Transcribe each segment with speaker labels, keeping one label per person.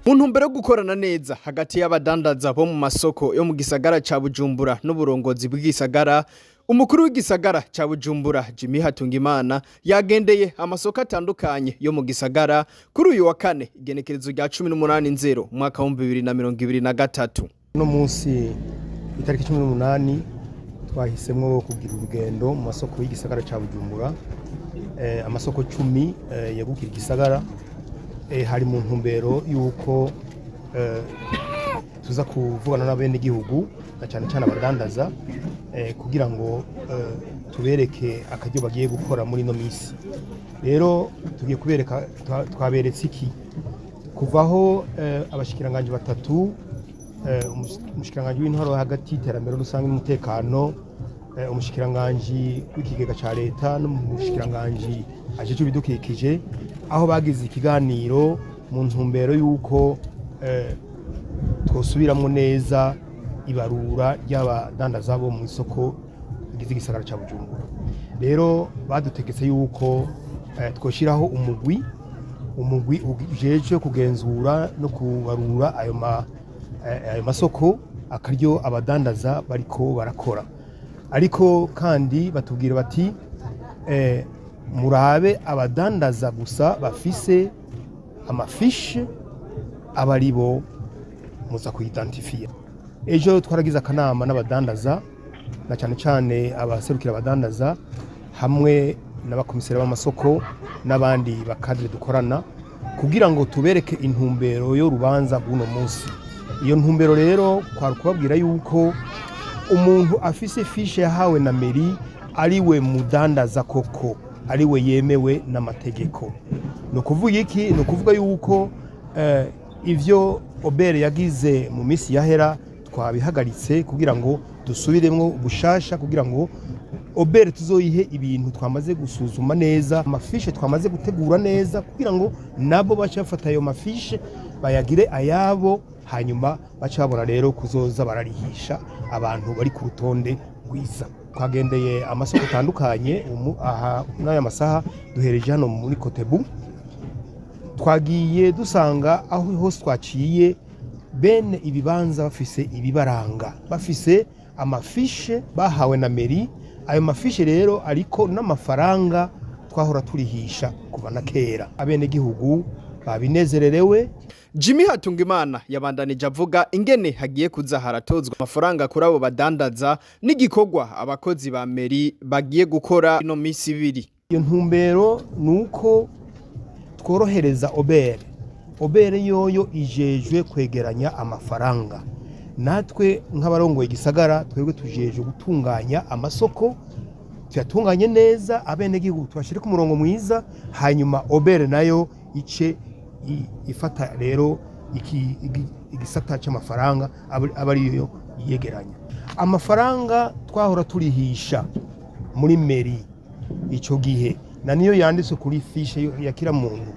Speaker 1: Mu ntumbero yo gukorana neza hagati y'abadandaza bo mu masoko yo mu gisagara ca Bujumbura n'uburongozi bw'igisagara, umukuru w'igisagara ca Bujumbura Jimmy Hatungimana yagendeye amasoko atandukanye yo mu gisagara kuri uyu wa kane, igenekerezo rya 18 nzero umwaka wa 2023.
Speaker 2: Uno munsi itariki 18 twahisemwo kugira urugendo mu masoko y'igisagara ca Bujumbura, amasoko 10 yegukira igisagara. Hari mu ntumbero y'uko tuza kuvugana n'abenegihugu na cane cane abadandaza, kugira ngo tubereke akaryo bagiye gukora muri ino misi. Rero tugiye kubereka, twaberetse iki kuvaho abashikiranganji batatu, umushikiranganji w'intwaro hagati, iterambere rusange n'umutekano, umushikiranganji w'ikigega ca leta n'umushikiranganji ajejwe ibidukikije, aho bagize ikiganiro mu ntumbero y'uko twosubiramwo neza ibarura ry'abadandaza bo mu isoko rigize igisagara ca Bujumbura. Rero badutegetse yuko twoshiraho umugwi ujejwe kugenzura no kubarura ayo masoko, akaryo abadandaza bariko barakora. Ariko kandi batubwira bati murabe abadandaza gusa bafise amafishe, aba aribo muza kuidentifia. Ejo twaragize akanama n'abadandaza na cyane cyane abaserukira abadandaza hamwe n'abakomiseri b'amasoko n'abandi ba cadres dukorana, kugira ngo tubereke intumbero y'urubanza bw'uno munsi. Iyo ntumbero rero kwari ukubabwira yuko umuntu afise fiche yahawe na mairie ariwe mudandaza koko, ariwe yemewe n'amategeko. Ni ukuvuga iki? Ni ukuvuga yuko ivyo OBR yagize mu minsi yahera twabihagaritse kugira ngo dusubiremwo bushasha, kugira ngo OBR tuzoyihe ibintu twamaze gusuzuma neza, amafishe twamaze gutegura neza, kugira ngo nabo bace bafata ayo mafishe bayagire ayabo, hanyuma bace babona rero kuzoza bararihisha abantu bari ku rutonde rwiza. Twagendeye amasoko atandukanye. Aha n'aya masaha duhereje hano muri COTEBU. Twagiye dusanga aho hose twaciye bene ibibanza bafise ibibaranga, bafise amafishe bahawe na mairie. Ayo mafishe rero ariko n'amafaranga twahora turihisha kuva na kera. Abenegihugu babinezererewe.
Speaker 1: Jimmy Hatungimana yabandanije avuga ingene hagiye kuza haratozwa amafaranga kuri abo badandaza n'igikorwa abakozi ba mairie bagiye gukora ino misi 2.
Speaker 2: Iyo ntumbero ni uko tworohereza OBR. OBR yoyo ijejwe kwegeranya amafaranga. Natwe nk'abarongoye igisagara, twebwe tujejwe gutunganya amasoko, tuyatunganye neza, abenegihugu tubashyire ku murongo mwiza, hanyuma OBR nayo ice ifata rero igisata cy'amafaranga, aba ariyo yegeranya amafaranga twahora turihisha muri mairie icyo gihe, na niyo yanditse kuri fiche ya kira muntu.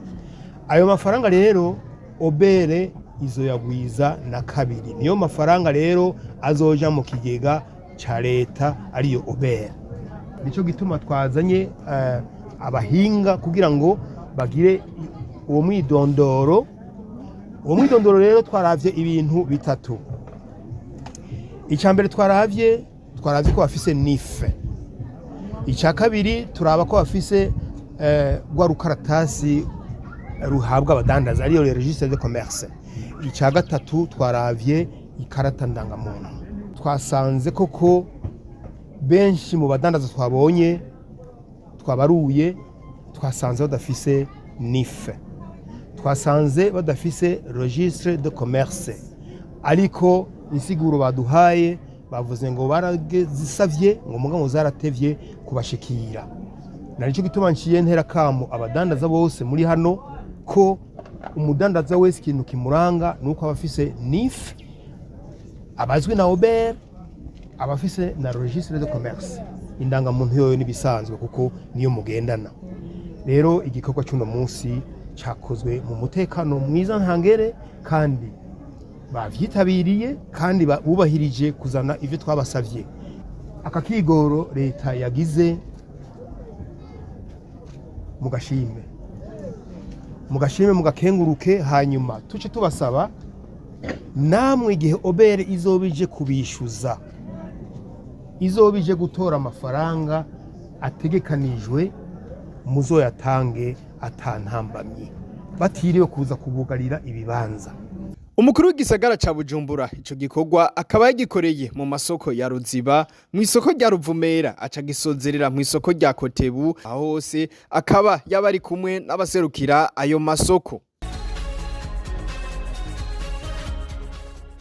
Speaker 2: Ayo mafaranga rero OBR izoyagwiza na kabiri. Niyo mafaranga rero azoja mu kigega ca leta, ariyo OBR. Nico gituma twazanye abahinga kugira ngo bagire uwo mwidondoro. Uwo mwidondoro rero twaravye ibintu bitatu. Icya mbere twaravye ko bafise NIF. Icya kabiri turaba ko bafise rwa rukaratasi ruhabwa abadandaza, ariyo registre de commerce. Icya gatatu twaravye ikarata ndangamuntu. Twasanze koko benshi mu badandaza twabonye, twabaruye, twasanze badafise NIF, twasanze badafise registre de commerce. Ariko insiguro baduhaye, bavuze ngo barazisavye, ngo mugabo zaratevye kubashikira. Narico gituma nciye ntera kamo abadandaza bose muri hano ko umudandaza wese ikintu kimuranga nuko aba afise NIF, abazwi na OBR, aba afise na registre de commerce. Indangamuntu yoyo nibisanzwe kuko niyo mugendana. Rero igikorwa cy'uno munsi cyakozwe mu mutekano mwiza ntangere, kandi bavyitabiriye, kandi bubahirije kuzana ivyo twabasavye. Aka kigoro leta yagize mu gashimwe. Mugashime, mugakenguruke, hanyuma tuce tubasaba namwe igihe OBR izoba ije kubishyuza, izoba ije gutora amafaranga ategekanijwe, muzoyatange atantambamye, batiriwe kuza kubugarira ibibanza.
Speaker 1: Umukuru w'igisagara ca Bujumbura ico gikorwa akaba yagikoreye mu masoko ya Ruziba, mu isoko rya Ruvumera, aca gisozerera mu isoko rya Kotebu. Aho hose akaba yaba ari kumwe n'abaserukira ayo masoko.